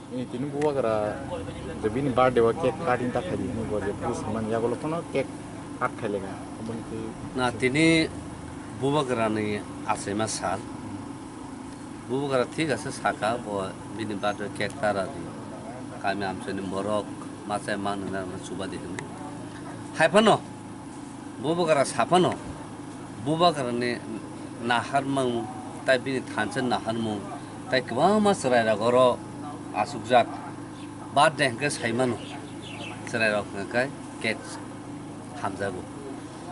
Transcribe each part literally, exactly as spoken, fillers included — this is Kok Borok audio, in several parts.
Eh, tini bubagra je bini birthday o cake cutting ta khaidi hwnwi bo je post khaimani yagulo phano cake cut khailaiga. Aboni twi Na tini bubagrani achaima sal. Bubagra thik ase saka bo bini birthday cake ta radi. Kami amchaini borok machai man hwnwi chuba di hwnwi. Hai phano Bubagra saphano, bubagrani naharmung, tai bini thansa naharmung, tai kwbangma chwrairok oro achukjak. Birthday hwnkhe saimano, chwrairok hwnkhe cake hamjago.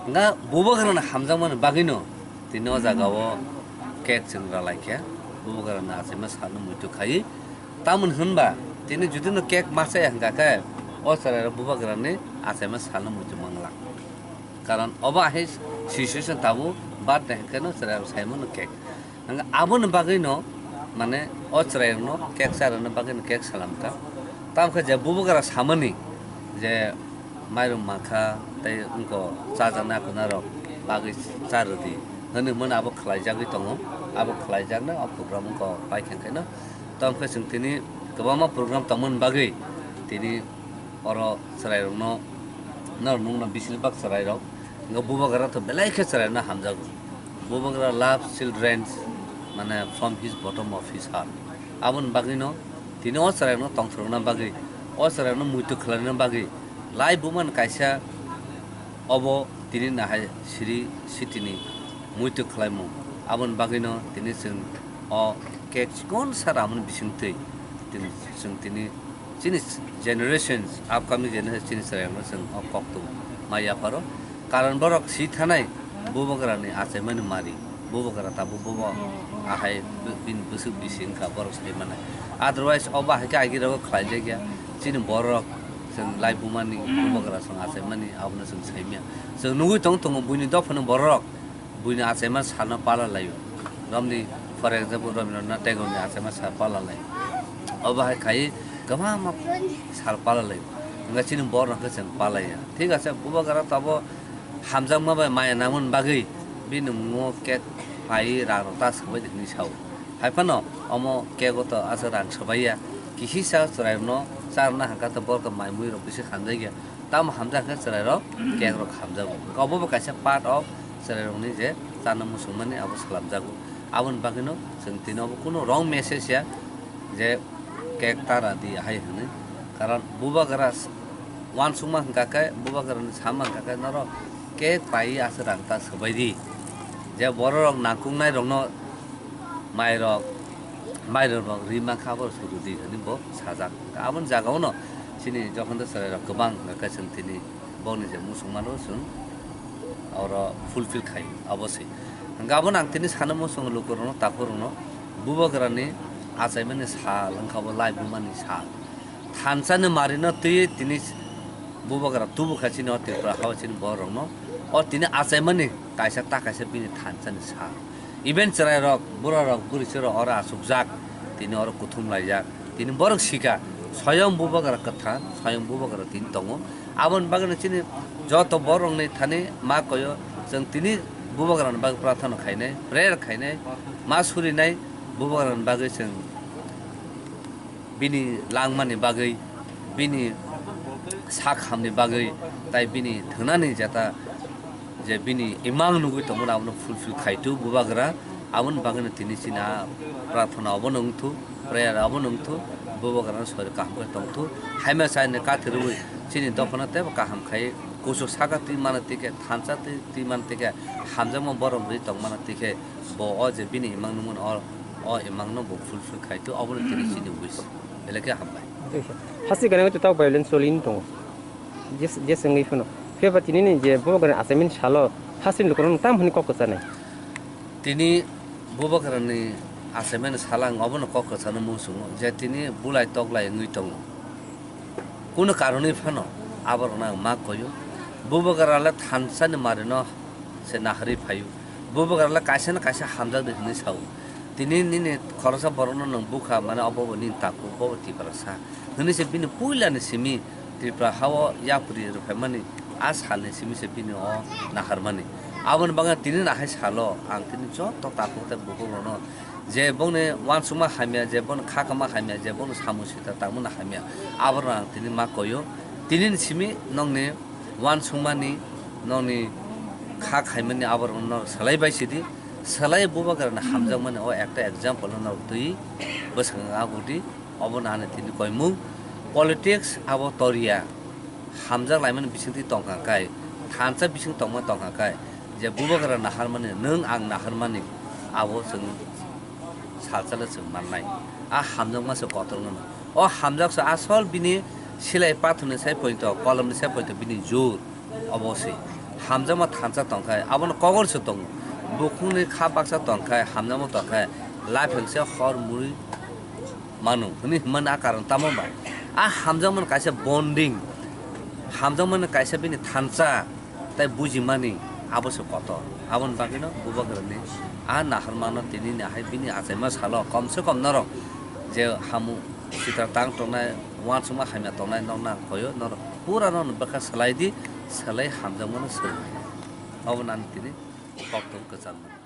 Hwnkhe bubagrani hamjakmani bagwino tini o jagao cake chwng ralaikha. Bubagrani achaima salno muitu khai. Tamoni hwnba tini judino cake machaya hwnkha khe o chwrairok bubagrani achaima salno muitu manglak. Karon obo ahai situation tabuk birthday hwnkhe no chwrairok saimano cake. Hwnkhe aboni bagwino mane o chwrairokno cake charwna bagwino cake salamkha. Tamokhe je bubagra samani je mairum mankha tei wngkha chajaknai aphunarok bagwi charwdi hwnwi hwnmano abo khlaijakgwi tongo. Abo khlaijaknai o program wngkha paikha hwnkhe no. Tamokhe chwng tini kwbangma program tongmani bagwi tini oro chwrairokno norok nukna bising bak chwrairok wngkha bubagra to belai khe chwrairokno hamjago. Bubagra love children mane from his bottom of his heart. Aboni bagwino tini o chwrairokno tongthokna bagwi o chwrairokno muitu khlaina bagwi lai bumani kaisa Obo tini nahai siri sitini muitu khlaimung. Aboni bagwino tini chwng o cake chikon sa ramani bisingtwi tini chwng tini chini generations, upcoming generation chini chwrairokno chwng o koktung ma yapharo. Karon borok si thanai bubagrani achaimani mari. Bubagra tabuk bobo ahai bini bwswk bisi wngkha borok sai manai. Otherwise obo hai khe agirok khlaijakya. Chini borok chwng lai bumani bubagra chwng achaimani abono chwng saimya. Chwng nugwi tong tongo buini dophani borok buini achaima salno pala laio. Romni, for example, Rabindranath Tagore ni achaima sal pala lai. Obo hai khai kwbangma sal pala lai. Wngkha chini borok khe chwng palaiya. Thik ase, bubagra tabo hamjakma bai maya nangmani bagwi bini mungo cake pai rang rok ta swbai di hwnwi sao. Hai phano omo cake o to aswk rang swbaiya. Kisisa chwrairokno charwna hwnkha to borok to mai mui rok bisi hamjakya. Tamo hamjak khe chwrairok cake rok hamjago. Obo bo kaisa part of chwrairokni je chana muchungmani abo swlamjago. Aboni bagwino chwng tini obo kunu wrong message ya je cake ta radi hai hwnwi. Karon bubagra s-, uansukma hwnkha khe, bubagrani sama hwnkha khe norok cake pai aswk rang ta swbai di. Je bororok nangkuknairokno mairok, mairok rwi mankha abo swrwdi hwnwi bo sajak. Aboni jagao no chini jokhon to chwrairok kwbang hwnkha khe chwng tini boni je muchungmano chwng oro fulfill khai abo se. Hwnkhe abono ang tini sana muchungo lukurokno, takhurokno bubagrani achaimani sal wngkha bo lai bumani sal. Thansani marino twiwi tini bubagra tubukha chini o Tripura hao chini borokno. O tini achaimani kaisa ta kaisa bini thansani sal. Even chwrairok, burarok, bwrwichwrok oro achukjak, tini oro kuthum laijak. Tini borok sika, soyong bubagra kwthar, soyong bubagra tini tongo. Aboni bagwino chini joto borokni thani ma koyo, chwng tini bubagrani bagwi prarthana khainai, prayer khainai, ma surinai, bubagrani bagwi chwng bini langmani bagwi, bini sak hamni bagwi, tai bini thwnani jeta je bini imang nugwi tongmani abono fulfill khaitu bubagra, aboni bagwino tini chini a prarthana obono wngthu, prayer obono wngthu, bubagrano sori kaham khe tongthu, haima chaini kathi rwui chini dophano teibo kaham khai kuchuk saka twi mano twi khe thansa twi twi mano twi khe hamjakma borom rwi tong mano twi khe bo o je bini imang nungmano o, o imangno bo fulfill khai twi obono tini chini wish. Belai khe hambai. Hasti gana to tak violence choli ni tongo. Jes, jes wngwi phano. Phiya ba tini ni je bubagrani achaimani salo hasti ni lukurok tam hwnwi kok kwchanai. Tini bubagrani achaimani salo ang obono kok kwchano muchungo je tini bulai toklai wngwi tongo. Kunu karonwi phano aborokno ang ma koyo. Bubagra le thansani marino se naharwi phaio. Bubagra le kaisa na kaisa hamjak di hwnwi sao. Tini nini khoroksa borokno nwng bukha mane obo bo nini takhuk, bo bo Tiprasa hwnwi se bini puilani simi Tripura hao yapri rwphaimani a salni simi se bini o naharmani. Aboni bagwi tini nahai salo ang tini joto takhuk tei bukhukrokno Je bongni uansukma hamya, je bongni kha kama hamya, je bongni samung sita tangmani hamya, aborok ang tini ma koyo. Tini ni simi nongni uansukmani, nongni kha khaimani aborok no selai bai sidi, selai bubagrani hamjakmani o ekta example no twi bwskango agudi, obono ani tini koimung. Politics abo toriya. Hamjak laimani bisingtwi tongkha kai, thansa bising tongma tongkha kai, je bubagra naharmani, nwng ang naharmani, abo chwng salsale chwng mannai. A hamjakma se kotor wngmano. O hamjak se asol bini silai pathorni sai poito, kolomni sai poito bini jur. Obo se hamjakma thansa tongkhai, abono kogor se tongo. Bukhukni kha baksa tongkhai, hamjakma tongkhai, lapheng se hor muri manu hwnwi hwnmani a karon tamo bai. A hamjakmani kaisa bonding, hamjakmani kaisa bini thansa tai bujimani abo se kotor. Aboni bagwino bubagrani a naharmano tini ni hai bini achaima salo kom se kom norok je hamu sitra tang tongnai, uansukma hamya tongnai norok nang koyo, norok pura norok bwkha swlai di, swlai hamjakmano swrwng. Obo nang tini koktwma kwchangma.